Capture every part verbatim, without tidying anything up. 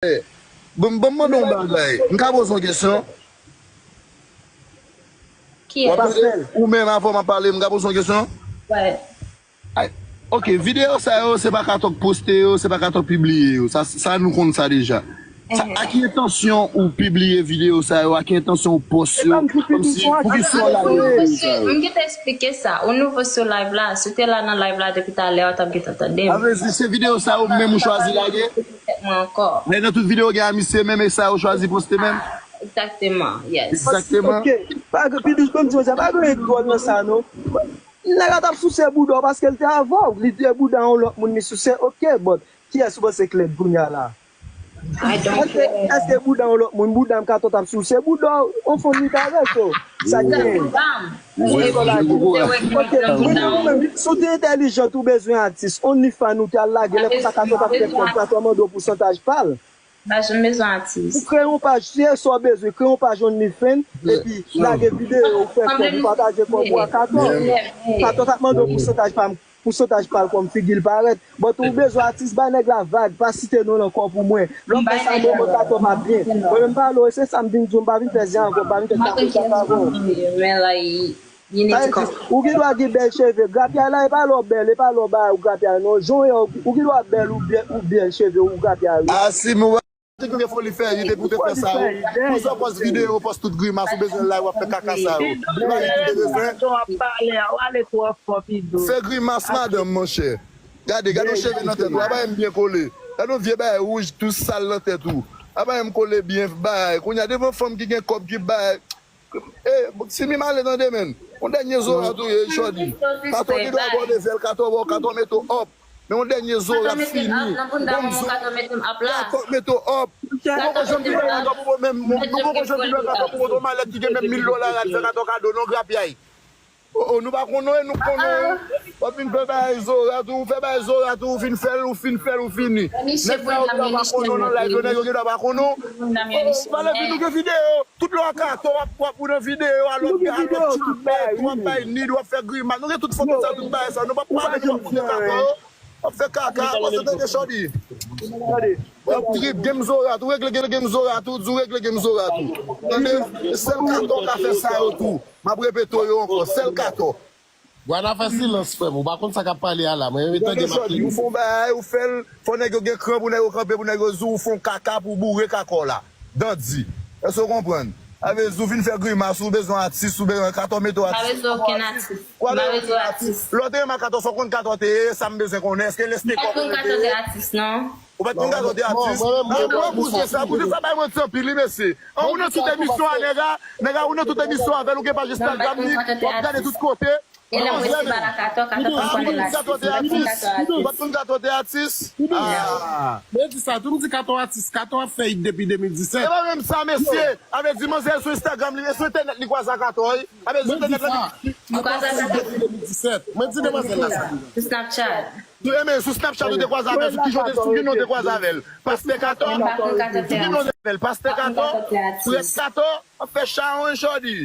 Bon, bon, m mande yon bagay. M ka poze yon kesyon? Kiyès? W ap tande? Ou menm, avan m ap pale, m ka poze yon kesyon? Wè. Ay, ok, videyo sa yo, se pa Kato k poste yo, se pa Kato k pibliye yo. Sa, sa nou konn sa deja. Sa, a ki entansyon ou pibliye videyo sa yo? A ki entansyon ou post yo? Kòmsi, poukisa w lage videyo sa yo? M gentan eksplike sa. Ou nouvo sou live la. Si w te la nan live la depi talè, ou t ap gentan tande m. Sa vle di, se videyo sa yo menm ou chwazi lage? Mwen ankò. Men nan tout videyo gen a misye menm, e sa yo chwazi poste menm? Egzakteman, yes. Egzakteman. Ok. Pa gen, Pidous, ban m di w sa, pa gen dwòl nan sa, non. Nèg la t ap souse bouda w paske l te avè w. Li te bouda yon lòt moun, li souse, ok, but kiyès ou panse k lèd kounye a la? Èske, èske bouda yon lòt moun, bouda m Kato t ap souse bouda w, on fon li t avè w, sa k genyen? Ok, mwen di ou menm, si w te entèlijan, tou bezwen atis, OnlyFans ou te al lage, lè konsa Kato t ap fè kòb, Kato mande w pousantaj pa l. M pa janm bezwen atis. Ou kreye yon paj, se sa w bezwen, kreye yon paj OnlyFans, epi lage videyo, ou fè kòb, ou pataje kòb ou a Kato. Kato t ap mande w pousantaj pa m, pousantaj pa l kòm figi l parèt. But ou bezwen atis, bay nèg la vag, pa site non l ankò pou mwen. Lè w fè sa, mwen, mwen Kato m ap byen. Mwen menm pale w, se sa m vin di w, m pa vin fè zen avè w, m pa vin fè kapoukap avè w. Men la, You need to come. Ou gen dwa gen bèl cheve. Grapyay la, e pa lè w bèl, e pa lè w ba ou grapyay, non. Jan w ye, ou gen dwa bèl ou bèl, ou bèl cheve, ou grapyay, wi. A, si m wè, te gen foli fè, li te pou te fè sa, wi. Pou sa w pòs videyo, pòs tout grimas, ou bezwen live, w ap fè kaka sa, wi. Li pa li ki te bezwen. Jan w ap pale a, w ale twò fò, Pidous. Se grimas, madanm, monchè. Gade, gade yon cheve nan tèt ou, a bay m byen kole. Gade yon vye bagay wouj, tou sal nan tèt ou. A bay m kole byen, bay. Kounye a, devan fanm ki gen kòb, ki bay. E, si mi male tande, menn. Yon dènye zorat ou ye, Shorty. Kato gen dwa ba w de zèl, Kato ba w, Kato mete w up. Men yon dènye zorat fini. Bon, zo-, Kato mete w up. Nou poko janm vin wè Kato pou menm, nou poko janm vin wè Kato pou yon malèt ki gen menm mil dola la, l fè Kato kado, non, grapyay. O, o, nou pa konn non, e nou konn non. W ap vin fè bagay zorat ou, fè bagay zorat ou, ou fin fè l, ou fin fè l, ou fini. Nèg sa yo gen dwa pa konn non nan live yo, nèg yo gen dwa pa konn non. O, o, valè vin nou gen videyo. Tout lè w a Kato, w ap, w ap ou nan videyo, alò w ap bay nid, w ap fè grimas. Nou gen tout foto sa, tout bagay sa. Nou p ap pale, nou p ap montre Kato yo. W ap fè kaka, w ap tande Shorty. W ap trip, game zorat ou, regle game zorat ou, di w regle game zorat ou. Tande, sèl Kato ka fè sa yo tou. M ap repete w yo ankò, sèl Kato. Gwada fè silans, frè m. Ou pa konn sa k ap pale a la. Mwen renmen tande m ap tande. Ou fè yon bagay, ou fè l, fò nèg yo gen kran pou nèg yo kanpe, pou nèg yo di w fè yon kaka pou boure kaka w la. Dandi. Èske w konprann? Sa vle di ou vin fè grimas, ou bezwen atis, ou bezwen Kato mete w atis. M pa bezwen okenn atis. M pa bezwen atis. Lè w te renmen Kato, sa w konn Kato te ye, sa m bezwen konnen. Èske l estekòk ou te ye? M pa t konn Kato te atis, non. Ou pa t konn Kato te atis? An, pran koze sa, koze sa bay manti anpil, wi, mesye. An, ou nan tout emisyon a, nèg la, nèg la, ou nan tout emisyon avè l, ou gen paj Instagram li, w ap gade tout kote. E lè mwen resi ba la Kato, Kato pa konnen atis. Ou pa t konn Kato te atis? Ah. Men di sa, tou m di Kato atis, Kato ap fè hit depi de mil disèt. E pa menm sa, mesye. A vle di manzè sou Instagram li, e sou entènèt li kwaze a Kato, wi. A vle di sou entènèt la li kwaze a Kato depi de mil disèt. Mwen di demwazèl la sa. Sou Snapchat. Sou, e men, sou Snapchat ou te kwaze avè l, sou ki jan, sou ki non ou te kwaze avè l? Pastè Kato? Sou ki non ou te kwaze avè l? Pastè Kato? Prèt Kato? Ap fè chawony, Shorty.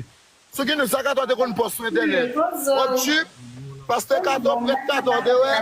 Sou ki non sa Kato te konn pòs sou entènèt? Wòp chip, Pastè Kato, Prèt Kato, te wè?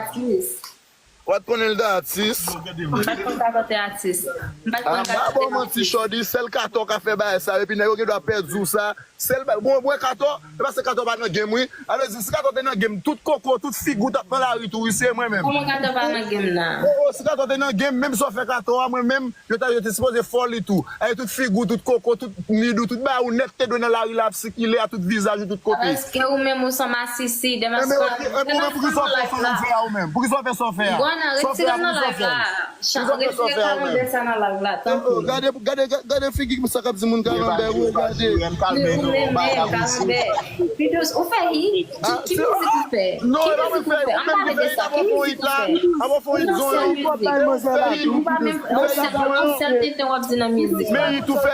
W pa t konnen l te atis? M pa t konn Kato te atis. M pa t konn Kato te atis. Ah, m pa ba w manti, Shorty, sèl Kato ka fè bagay sa yo, epi nèg yo gen dwa pèdi w sa. Sèl ba-, bon, bon, Kato, e paske Kato pa nan game, wi. A vle di, si Kato te nan game, tout koko, tout figi w t ap nan lari tou, wi, se mwen menm. Kòman Kato pa nan game nan? O, o, si Kato te nan game, menm sa w fè Kato a, mwen menm, Yo ta, yo te sipoze fè w li tou. Ay, tout figi w, tout koko, tout nid ou, tout bagay ou nèt te dwe nan lari la ap sikile a tout vizaj ou tout kote. Èske ou menm ou se yon masisi, de masisi? Ebyen, ebyen, ou menm poukisa w ap fè sa w fè a ou menm? Poukisa w ap fè sa w fè a? Gwana, retire l nan live la. Retire kalanbè sa nan live la, tanpri. Gade, gade, gade figi sa k ap di moun kalanbè, wi, gade. Ou menm, kalanbè. Pidous, ou fè hit? Ki, ki mizik ou fè? Ki mizik ou fè? Ann pale de sa. Ki mizik ou fè? Ki sèl mizik? Ou pa menm, yon sèl, yon sèl tenten w ap di nan mizik la. Ou pa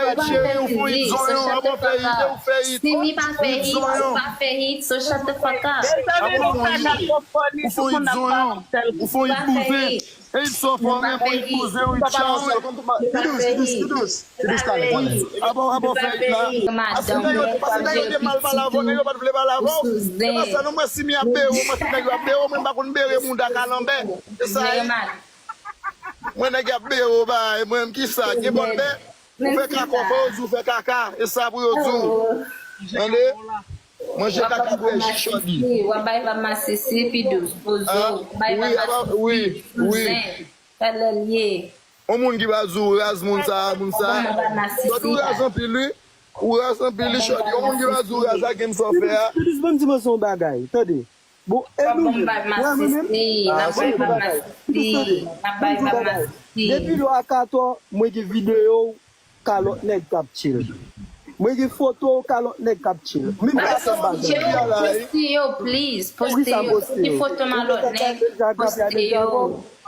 fè mizik. Simi pa fè hit, ou pa fè hit, so shut the fuck up. Mezanmi, nou pa dakò fò ni sou konn ap pale yon sèl kou. Ou pa fè hit. E hit sa w fè, ou menm, ou hit bouzen, ou hit chawony. Pidous, Pidous, Pidous, Pidous, talè, talè. Apa w, apa w fè hit la? Pase nèg yo, pase nèg yo te mal pale avè w, nèg yo pa t vle pale avè w. Se pa sa, non, mwen, Simi ap bere w, mwen, si nèg yo ap bere w, mwen, m pa konn bere mouda kalanbè. Se sa, wi. Mwen nèg y ap bere w bagay, mwen menm ki sa, gen bòt bè. Ou fè kaka, fò yo di w fè kaka, e sa pou yo di w. Tande? Manje kaka bwè ji chòdi. W ap bay vab masisi pi douz, pozo, w ap bay vab masisi pi douz. Talè l ye. On moun ki pa di w raz moun sa, moun sa. Yo di w raz anpil wi. Ou raz anpil wi chòdi. On moun ki pa di w raz a gen sa w fè a. Pi douz ban m di mwen se yon bagay, tande. Bon, e nou menm, wè mwen menm, n ap bay vab masisi, n ap bay vab masisi. Depi lò a katò, mwen gen videyo w ka lòt nèg k ap chill. Mwen gen foto w ka lòt nèg k ap chill. Menm pa sa m pa janm. Poste yo, please, poste yo. Si foto m a lòt nèg, poste yo,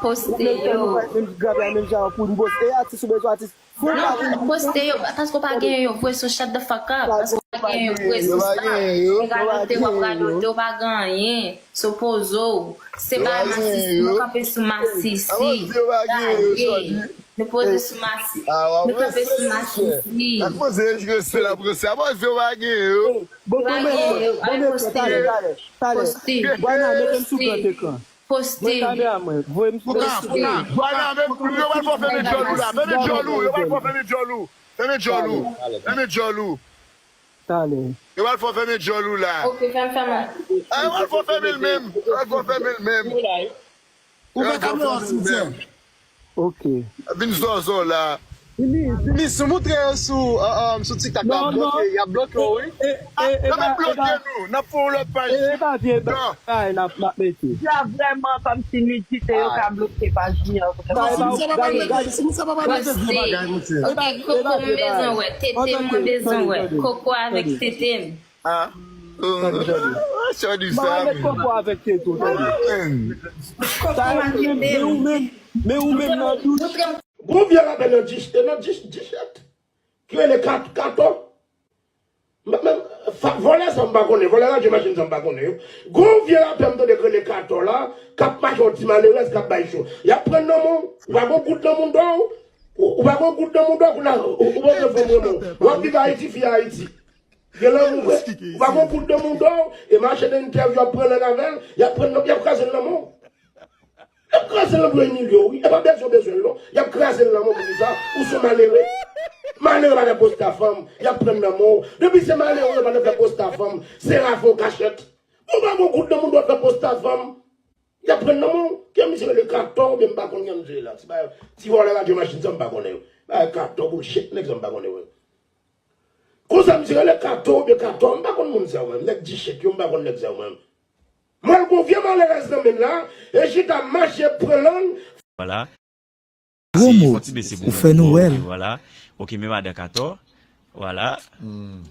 poste yo. Menm grapè menm jan pou nou poste. E atis ou bezwen atis. Non, poste yo, paske w pa gen yo vre, so shut the fuck up. Paske w pa gen yo vre, so stop. Nèg radote, w ap radote, w pa gen anyen. So poze w. Se bagay masisi, nou kanpe sou masisi. Gade, nou poze sou masisi. Nou kanpe sou masisi. Ak poze respè la, poze yo pa gen yo. Bon, bon, men, bon, men, talè, talè, talè. Bwana, mete m sou gran ekran. Poste. Mwen kamera mwen. Voye m sou poste. Bwana, men, yo pral fè w fèmen djòl ou la. Fèmen djòl ou. Yo pral fè w fèmen djòl ou. Fèmen djòl ou. Fèmen djòl ou. Talè. Yo pral fè w fèmen djòl ou la. Ok, fè m fèmen. A, yo pral fè w fèmen l menm. Yo pral fè w fèmen l menm. Ouvè kamera w, Cynthia. Ok. Vin zòzò la. Fini, fini. Sou moutre yo sou, euh, euh, sou TikTok la, bloke, y ap bloke w, wi. Yo mèt bloke nou, n ap fè yon lòt paj. E pa vye bagay n ap, n ap mete. Sa vrèman kòmsi nidite yo ka bloke paj li an vrèman. Sa pa pral mete, sa pa pral mete vye bagay, monchè. Ok, koko m bezwen wè, tete m mwen bezwen wè, koko avèk tete m. Ah. Chòdi sa. Mwen met koko avèk teto, tande. Sa yo menm, men ou menm, men ou menm nan douch. Gon vye rapè nan djich, e nan djich, djich et. Ki rele Kat-, Kato. Men, men, fa-, vòlè sa m pa konnen, vòlè radyo machin sa m pa konnen yo. Gon vye rapè m tande ki rele Kato la, k ap mache yon ti malerèz k ap bay cho. Y ap pran nan men w, ou pa gon goud nan mouda w, ou, ou pa gon goud nan mouda w, kounye a, ou, ou bezwen fanm renmen w. W ap viv Ayiti, fi Ayiti. Gen lanmou vre. Ou pa gon goud nan mouda w, e mache nan entèvyou, y ap pran lang avè l, y ap pran, y ap kraze l nan men w. Y ap kraze l nan bouyon milye w, wi. E pa bezwen w bezwen l, non. Y ap kraze l nan men w poukisa? Ou se yon malere. Malere pa nan posta fanm, y ap pran nan men w. Depi se malere, yo pa nan fè posta fanm, se rafe w kachèt. Ou pa gon goud nan mouda w fè posta fanm. Y ap pran nan men w. Ki misye rele Kato, oubyen m pa konn ki misye rele la. Ti bagay, ti vòlè radyo machin sa m pa konnen yo. Bagay Kato, bullshit, nèg sa m pa konnen yo. Konsa misye rele Kato oubyen Kato, m pa konn moun sa yo menm. Nèg djich et yo, m pa konn nèg sa yo menm. Mwen, gon vye malerèz nan men l la, e chita mache pran lang. Vwala. Gwo mo, ou fè nou wè l. Vwala. Ok, men madan Kato. Vwala. M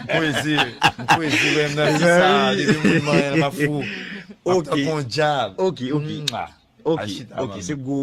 kwezi, m kwezi, wè, m nan di sa, depi m ri m anyen, m ap fou. M ap tankou yon dyab. Ok, ok. Ok, ok, se gwo